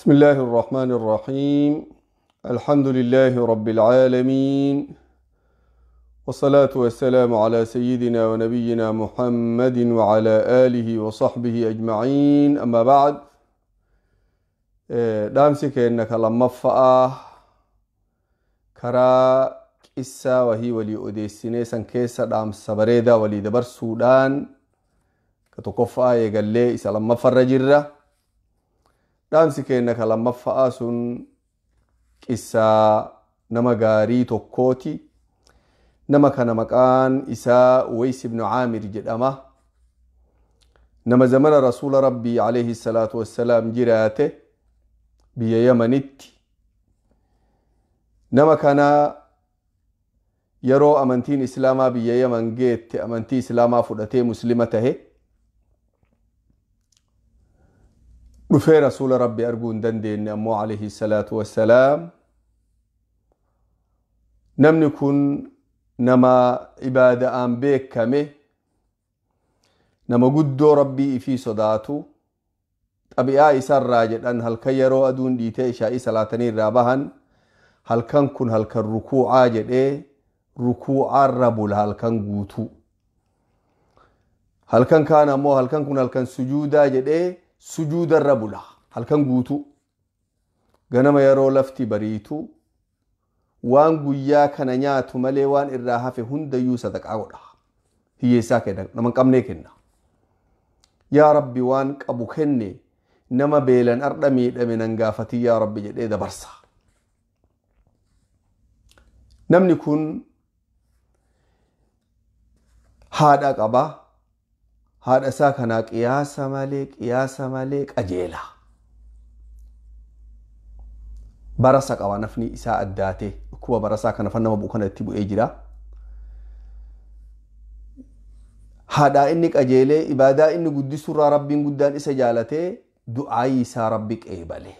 بسم الله الرحمن الرحيم. الحمد لله رب العالمين، والصلاة والسلام على سيدنا ونبينا محمد وعلى آله وصحبه أجمعين. أما بعد، dhaamsi keenna ka lammaffa'aa karaa qissaa wahii walii odeessinee san keessa dhaamsa bareedaa walii dabarsuudhaan ka tokkoffa'aa eegallee isa lammaffarra jirra. Dhaamsi keenna ka lammaffa'aa sun qissaa nama gaarii tokkooti. Nama kana maqaan isaa Uways ibnu Caamir jedhama. Nama zamana Rasuula Rabbii alayhi salaatu wassalaam jiraate biyya Yamanitti. Nama kana yeroo amantiin Islaamaa biyya Yaman geette amantii Islaamaa fudhatee Muslima tahe. Dhufee Rasuula Rabbii arguu hin dandeenye ammoo alayhi salaatu wassalaam. Namni kun nama ibaada'aan beekame, nama guddoo Rabbii ifii sodaatu. Xabi'aa isarraa jedhan halkan yeroo aduun dhiitee ishaa'ii salaatanii irraa bahan halkan kun halkan rukuu'aa jedhee rukuu'aarra bula halkan guutuu. Halkan kaan ammoo halkan kun halkan sujuudaa jedhee sujuudarra bula halkan guutuu. Ganama yeroo lafti bariitu waan guyyaa kana nyaatu malee waan irraa hafe hundayyuu sadaqaa godha. Hiyyeessaa kenna, nama hin qabnee kenna. Yaa Rabbi, waan qabu kenne nama beelan ardha miidhame nan gaafatii yaa Rabbi jedhee dabarsa. Namni kun haadha qaba. Haadha isaa kanaa qiyaasa malee qiyaasa malee qajeela. Barasa qaba nafni isaa addaate, dhukkuba barasaa kana fan nama bu'u kana itti bu'ee jira. Haadhaa inni qajeelee ibaadaa inni guddisurraa Rabbiin guddaan isa jaalatee du'aayii isaa Rabbi qeebale.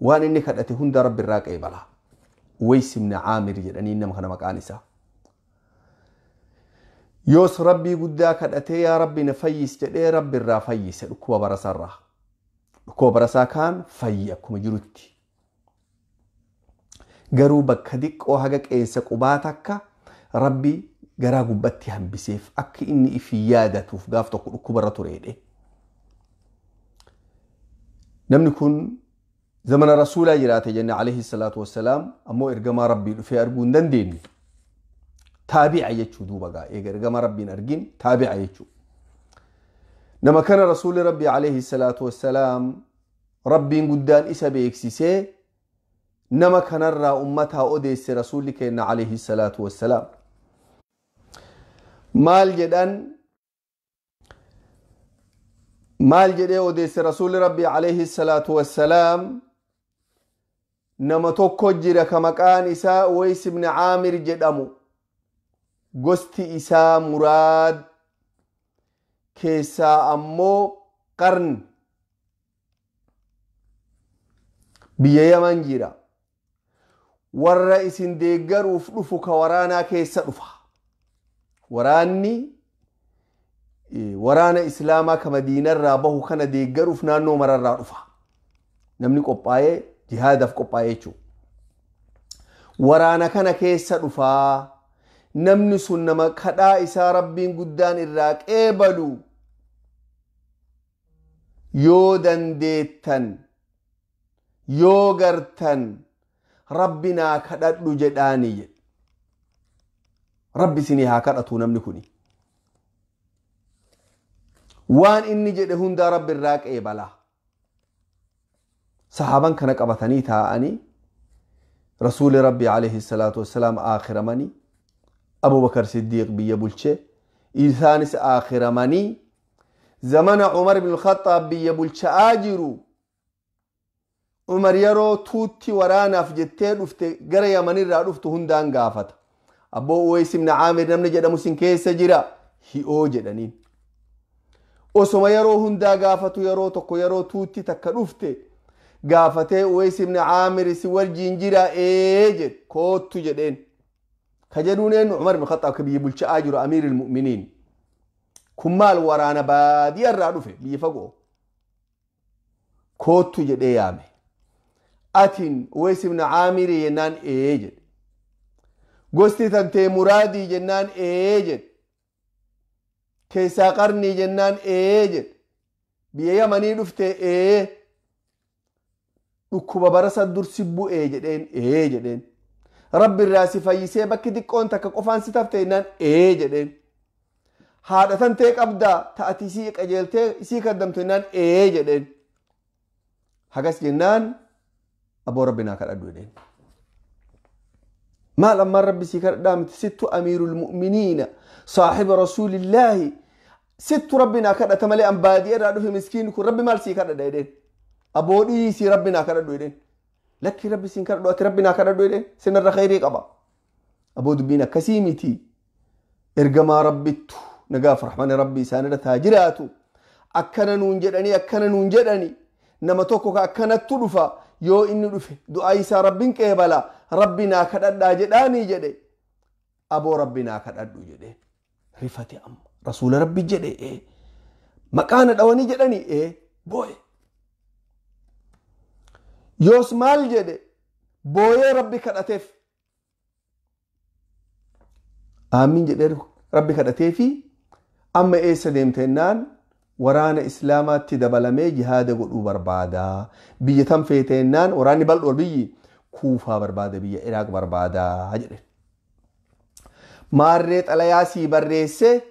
Waan inni kadhate hunda Rabbi irraa qeebala. Uways ibn Caamir jedhanii nama kana maqaan isaa. Yoos Rabbii guddaa kadhatee yaa Rabbi na fayyis jedhee Rabbi irraa fayyise dhukkuba barasaarraa. Dhukkuba barasaa kaan fayyi akkuma jirutti. Garuu bakka xiqqoo haga qeensa qubaa takka Rabbi garaa gubbatti hambiseef akka inni ifi yaadatuuf gaaf tokko dhukkubarra tureedhe. Namni kun zamana Rasuulaa jiraate jenne alayhi salaatu wassalaam, ammoo ergamaa Rabbii dhufee arguu hin dandeenye. Taabi'a jechuu duuba gaa eega ergamaa Rabbiin argin taabi'a jechuu. Nama kana Rasuulli Rabbii alayhi salaatu wassalaam Rabbiin guddaan isa beeksisee nama kanarraa ummataa odeesse Rasuulli keenna alayhi salaatu wassalaam. Maal jedhan, maal jedhee odeesse Rasuulli Rabbii alayhi salaatu wassalaam? Nama tokko jira ka maqaan isaa Uways ibn Caamir jedhamu, gosti isaa Muraad keessaa ammoo Qarn, biyya Yaman jira. Warra isin deeggaruuf dhufu ka waraanaa keessa dhufa. Waraanni waraana Islaamaa ka Madiinarraa bahu kana deeggaruuf naannoo mararraa dhufa. Namni qophaa'ee jihaadaaf qophaa'ee jechuudha. Waraana kana keessa dhufaa. Namni sun nama kadhaa isaa Rabbiin guddaan irraa qeebalu. Yoo dandeettan, yoo gartan, Rabbi naa kadhadhu jedhaani jedhe. Rabbi isinii haa kadhatu namni kuni. Waan inni jedhe hundaa Rabbi irraa qeebala. Sahaaban kana qabatanii taa'anii Rasuuli Rabbi alayhi salaatu wassalaam aakiramanii, Abubakar Siddiiq biyya bulchee isaanis aakiramanii, zamana Umar ibn Khattaab biyya bulcha'aa jiru. Umar yeroo tuutti waraanaaf jettee dhufte gara Yamanirraa dhuftu hundaan gaafata. Abboo, Uways ibn Caamir namni jedhamu sin keessa jira hi'oo jedhaniin. Osoma yeroo hundaa gaafatu yeroo tokko yeroo tuutti takka dhufte gaafatee, Uways ibn Caamir si wajjiin jira? Ee jedhe. Koottu jedheen. Ka jedhuun eenyu? Umar ibn Khattaab ka biyya bulcha'aa jiru, amiiril mu'miniin. Kun maal waraana baadiyyaarraa dhufe biyya fagoo. Koottu jedhee yaame. Atiin Uwees ibn Caamirii jennaan ee jedhe. Gosti tantee Muraadii jennaan ee jedhe. Keessaa Qarnii jennaan ee jedhe. Biyya Yamanii dhufte ee. Dhukkuba barasa dursi bu'ee jedheen ee jedheen. Rabbi irraa si fayyisee bakki xiqqoon takka qofaan si tafte jennaan ee jedheen. Haadha tantee qabdaa ta'ati isii qajeeltee isii kaddamtu jennaan ee jedheen. Hagas jennaan aboo Rabbi naa kadhadhu jedheen. Maal ammaan Rabbi sii kadhadhaa miti sittu amiirul mu'miniina saahiba rasuulillaahi sittu Rabbi naa kadhata malee an baadiyyaa irraa dhufe miskiinni kun Rabbi maal sii kadhadha jedheen. Aboo dhiisii Rabbi naa kadhadhu jedheen. Lakki Rabbi siin kadhadhu ati Rabbi naa kadhadhu jedheen sinarra khayrii qaba. Aboo dubbiin akkasii miti. Ergamaa Rabbittu nagaaf rahmani Rabbi isaanirra taa jiraatu. Akkana nuun jedhanii akkana nuun jedhani nama tokko ka akkanattu dhufa yoo inni dhufe du'aa isaa Rabbiin qeebala Rabbi naa kadhadhaa jedhaanii jedhe. Aboo Rabbi naa kadhadhu jedhe. Rifate amma rasuula Rabbi jedhe ee maqaa na dhawanii jedhanii ee booye. Yoos maal jedhe booyee Rabbi kadhateef. Aamin jedhee Rabbi kadhateefi amma eessa deemte jennaan waraana Islaamaatti dabalamee jihaada godhuu barbaada. Biyya tam feete jennaan waraanni bal'oo biyyi Kuufaa barbaada biyya Iraaq barbaada jedhe. Maarree xalayaa sii barreessee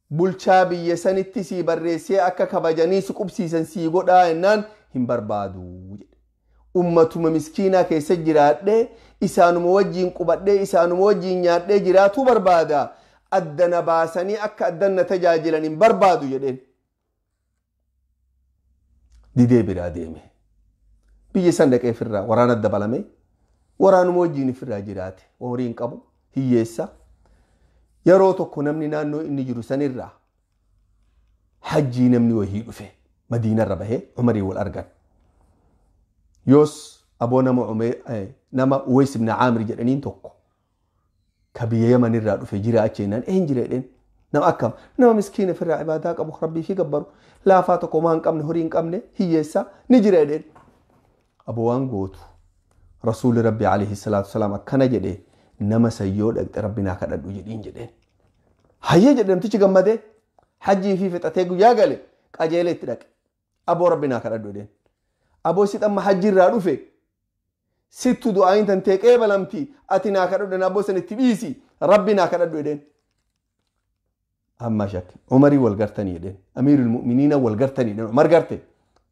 bulchaa biyya sanitti sii barreessee akka kabajanii si qubsiisan sii godhaa jennaan hin barbaadu jedhe. Ummatuma miskiinaa keessa jiraadhee isaanuma wajjiin qubadhee isaanuma wajjiin nyaadhee jiraatuu barbaada. Addana baasanii akka addanna tajaajilan hin barbaadu jedheen. Didee biraa deeme. Biyya san dhaqee ofirraa waraana dabalame waraanuma wajjiin ofirraa jiraate horii hin qabu hiyyeessa. Yeroo tokko namni naannoo inni jiru sanirraa hajjii namni wahii dhufe Madiinarra bahee Umarii wal argan. Yoos aboo nama Uwees ibn Caamir jedhaniin tokko ka biyya Yamanirraa dhufe jira achi jennaan een jira jedheen. Nama akkam nama miskiina ofirraa ibaadaa qabu Rabbii fi gabbaru laafaa tokko homaa hin qabne horii hin qabne hiyyeessa ni jira jedheen. Aboo waan gootu Rasuulli Rabbi alayhi salaatu wasalaam akkana jedhe nama sayyoo dhaqxe Rabbi naa kadhadhu jedhiin jedheen. Hayyee jedhe namtichi gammadee hajjii fi fixatee guyyaa gale qajeelee itti dhaqe. Aboo Rabbi naa kadhadhu jedheen. Aboo si xamma hajji irraa dhufe sittu du'aayin tantee qeebalamti ati naa kadhadhu aboo san itti dhiisi Rabbi naa kadhadhu jedheen. Amma shakki Umarii wal gartanii jedheen. Amiirul mu'miniina wal gartanii jedheen. Umar garte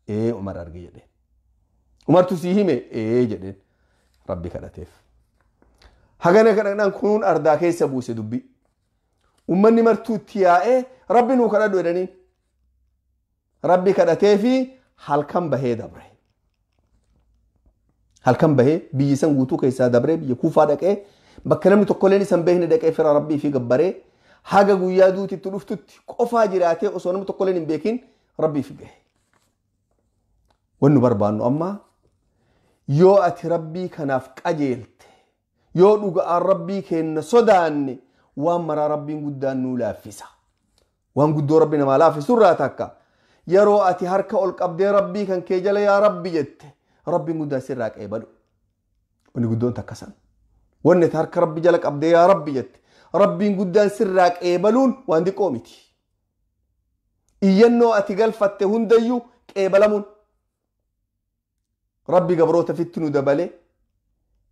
ee Umar arge jedheen. Umartu sii hime ee jedheen. Rabbi kadhateef. Hagana kadhannaan kunuun ardaa keessa buuse dubbii. Ummanni martuu itti yaa'ee Rabbi nuu kadhadhu jedhaniin. Rabbi kadhateefi halkan bahee dabre. Halkan bahee biyyi san guutuu keessaa dabree biyya Kuufaa dhaqee bakka namni tokkolleen isan beekne dhaqee fira Rabbii fi gabbaree haga guyyaa duutitti dhuftutti qofaa jiraatee osoo namni tokkolleen hin beekin Rabbii fi gahe. Wanni barbaannu amma yoo ati Rabbii kanaaf qajeelte yoo dhuga'aan Rabbii kenna sodaanne waan maraa Rabbiin guddaan nuu laaffisa. Waan guddoo Rabbi namaa laaffisurraa takka yeroo ati harka ol qabdee Rabbii kan kee jala yaa Rabbi jette Rabbiin guddaan sirraa qeebalu. Wanni guddoon takka san. Wanni ati harka Rabbi jala qabdee yaa Rabbi jette Rabbiin guddaan sirraa qeebaluun waan xiqqoo miti. Iyyannoo ati galfatte hundayyuu qeebalamuun Rabbi gabroota fitti nu dabale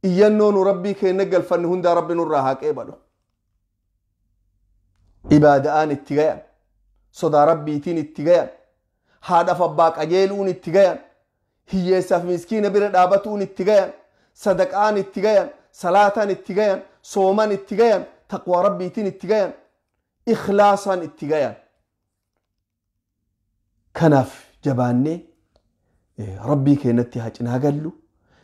iyyannoo nu Rabbii keenya galfanne hundaa Rabbi nurraa haa qeebalu. Ibaada'aan itti gayan, sodaa Rabbiitiin itti gayan, haadhaaf abbaa qajeeluun itti gayan, hiyyeessaaf miskiina bira dhaabatuun itti gayan, sadaqaan itti gayan, salaataan itti gayan, sooman itti gayan, taqwaa Rabbiitiin itti gayan, ikhlaasaan itti gayan. Kanaaf jabaannee Rabbii keenyatti haa cinaa gallu,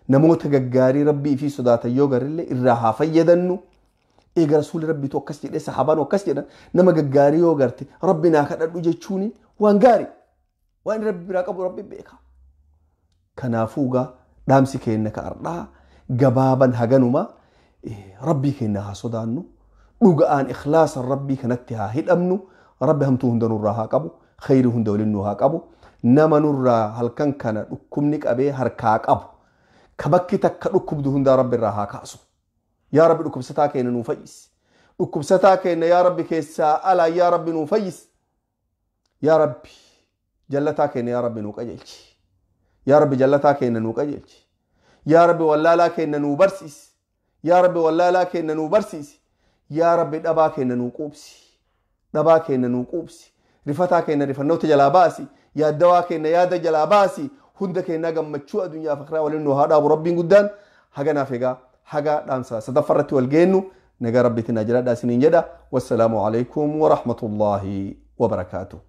namoota gaggaarii Rabbii fi sodaatan yoo garillee irraa haa fayyadannu. Eega Rasuulli Rabbiitu akkas jedhee sahaabaan akkas jedhan nama gaggaarii yoo garte Rabbi naa kadhadhu jechuun waan gaarii waan Rabbi biraa qabu Rabbi beeka. Kanaafuu gaa dhaamsi keenya ka ardhaa gabaaban haganuma Rabbii keenya haa sodaannu dhuga'aan ikhlaasan Rabbii kanatti haa hidhamnu Rabbi hamtuu hunda nurraa haa qabu khayrii hunda waliin nu haa qabu. Nama nurraa halkan kana dhukkubni qabee harkaa qabu ka bakki takka dhukkubdu hundaa Rabbi irraa haa kaasu. Yaa Rabbi, dhukkubsataa keenya nuu fayyisi. Dhukkubsataa keenya, yaa Rabbi, keessaa alaa yaa Rabbi nuu fayyisi. Yaa Rabbi, jallataa keenya yaa Rabbi nuu qajeelchi. Yaa Rabbi, jallataa keenya nuu qajeelchi. Yaa Rabbi, wallaalaa keenya nuu barsiisi. Yaa Rabbi, wallaalaa keenya nuu barsiisi. Yaa Rabbi, dhabaa keenya nuu quubsi. Dhabaa keenya nuu quubsi. Rifataa keenya rifannoota jalaa baasi. Yaaddawaa keenya yaada jalaa baasi. Hunda keenya gammachuu addunyaa fi akhiraa waliin nu haa dhaabu Rabbiin guddaan. Haganaaf egaa haga dhaamsa sadaffarratti wal geennu nagaa Rabbiitiin haa jiraadhaa isiniin jedha. Wassalaamu alaikum wa rahmatullaahi wa barakaatuh.